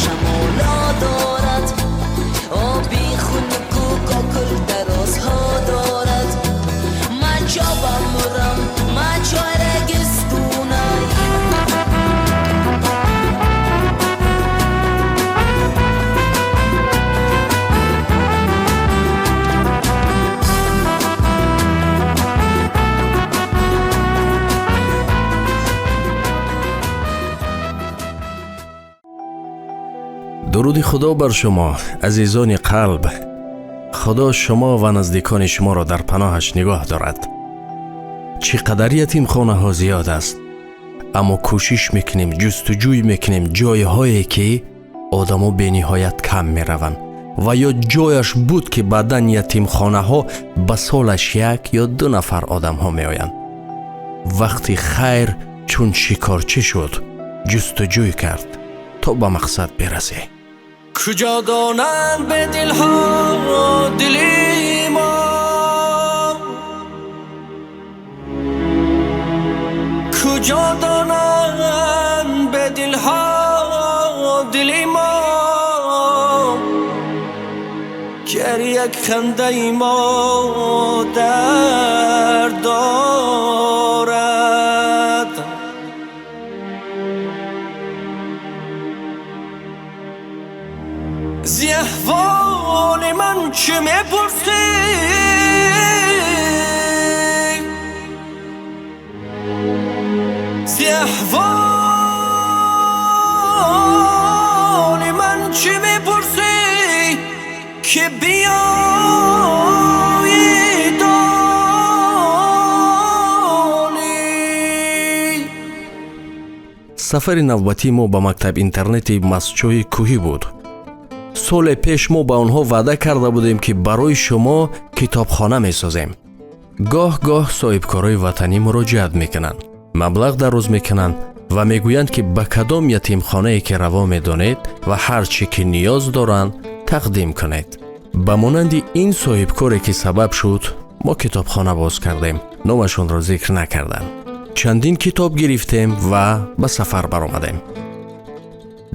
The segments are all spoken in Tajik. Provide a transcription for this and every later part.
Шамола дорад, оби хунуку кокул дарозҳо дорад. Ман чо бамурам, ман чой регистунай. Дуруди Худо бар шумо, азизони қалб. Худо шумо ва наздикони шуморо дар паноҳаш нигоҳ дорад. Чӣ қадар ятимхонаҳо зиёд аст, аммо кӯшиш мекунем, ҷустуҷӯй мекунем ҷойҳое ки одамо бениҳоят кам мераванд ва ё ҷояш буд ки баъдан ятимхонаҳо ба солаш як ё ду нафар одамҳо меоянд. Вақти хайр чун шикорчӣ шуд, ҷустуҷӯй кард то ба мақсад бирасӣ. Куҷо донанд бе дилҳо дили мо, куҷо донанд бе дилҳо дили мо, ки ҳар як хандаи мо дард дорад. Зи аҳволи ман чӣ мепурсӣ? Зи аҳволи ман чӣ мепурсӣ, ки биёӣ донӣ? Сафари навбатии мо ба мактаб интернети Мастчои кӯҳӣ буд. Соле пеш мо ба онҳо ваъда карда будем, ки барои шумо китобхона месозем. Гоҳ-гоҳ соҳибкорои ватанӣ муроҷиат мекунанд, маблағ дароз мекунанд ва мегӯянд, ки ба кадом ятимхонае ки раво медонед ва ҳар чӣ ки ниёз доранд тақдим кунед. Ба монанди ин соҳибкоре ки сабаб шуд, мо китобхона боз кардем, номашонро зикр накарданд. Чандин китоб гирифтем ва ба сафар баромадем.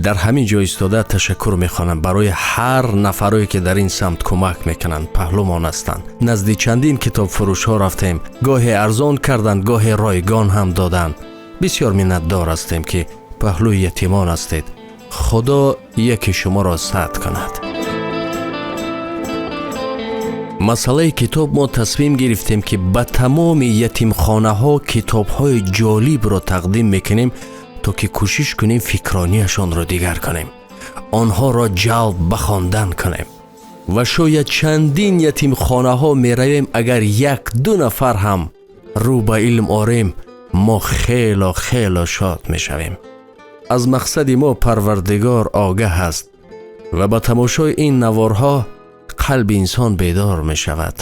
Дар ҳамин ҷо истода ташаккур мехонам барои ҳар нафарое ки дар ин самт кӯмак мекунанд, паҳлумон ҳастанд. Назди чандин китобфурӯшҳо рафтем, гоҳе арзон карданд, гоҳе ройгон ҳам доданд. Бисёр миннатдор ҳастем ки паҳлӯи ятимон ҳастед. Худо яке шуморо сад кунад. Масъалаи китоб мо тасмим гирифтем ки ба тамоми ятимхонаҳо китобҳои ҷолибро тақдим мекунем, то ки кӯшиш кунем фикронияшонро дигар кунем, онҳоро ҷалб ба хондан кунем. Ва шояд чандин ятимхонаҳо меравем, агар як-ду нафар ҳам рӯ ба илм орем, мо хело хело шод мешавем. Аз мақсади мо Парвардигор огаҳ аст ва ба тамошои ин наворҳо қалби инсон бедор мешавад.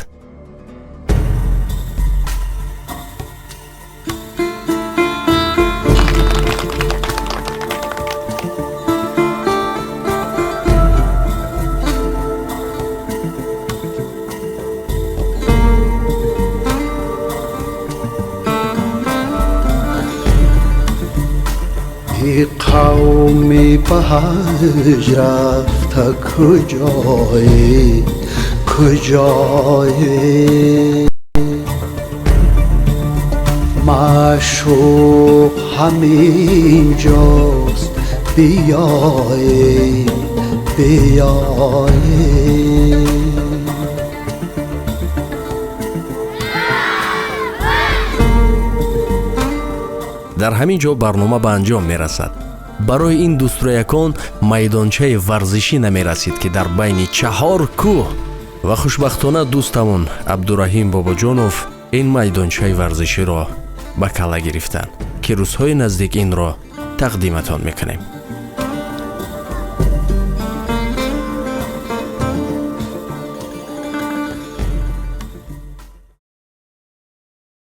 Қавми ба ҳаҷ рафта куҷое, куҷое? Маъшуқ ҳамин ҷост, биёед, биёед. Дар ҳамин ҷо барнома ба анҷом мерасад. Барои ин дӯстроякон майдончаи варзишӣ намерасид, ки дар байни чаҳор кӯҳ ва хушбахтона дӯстамон Абдураҳим Бобоҷонов ин майдончаи варзиширо ба калла гирифтанд, ки рӯзҳои наздик инро тақдиматон мекунем.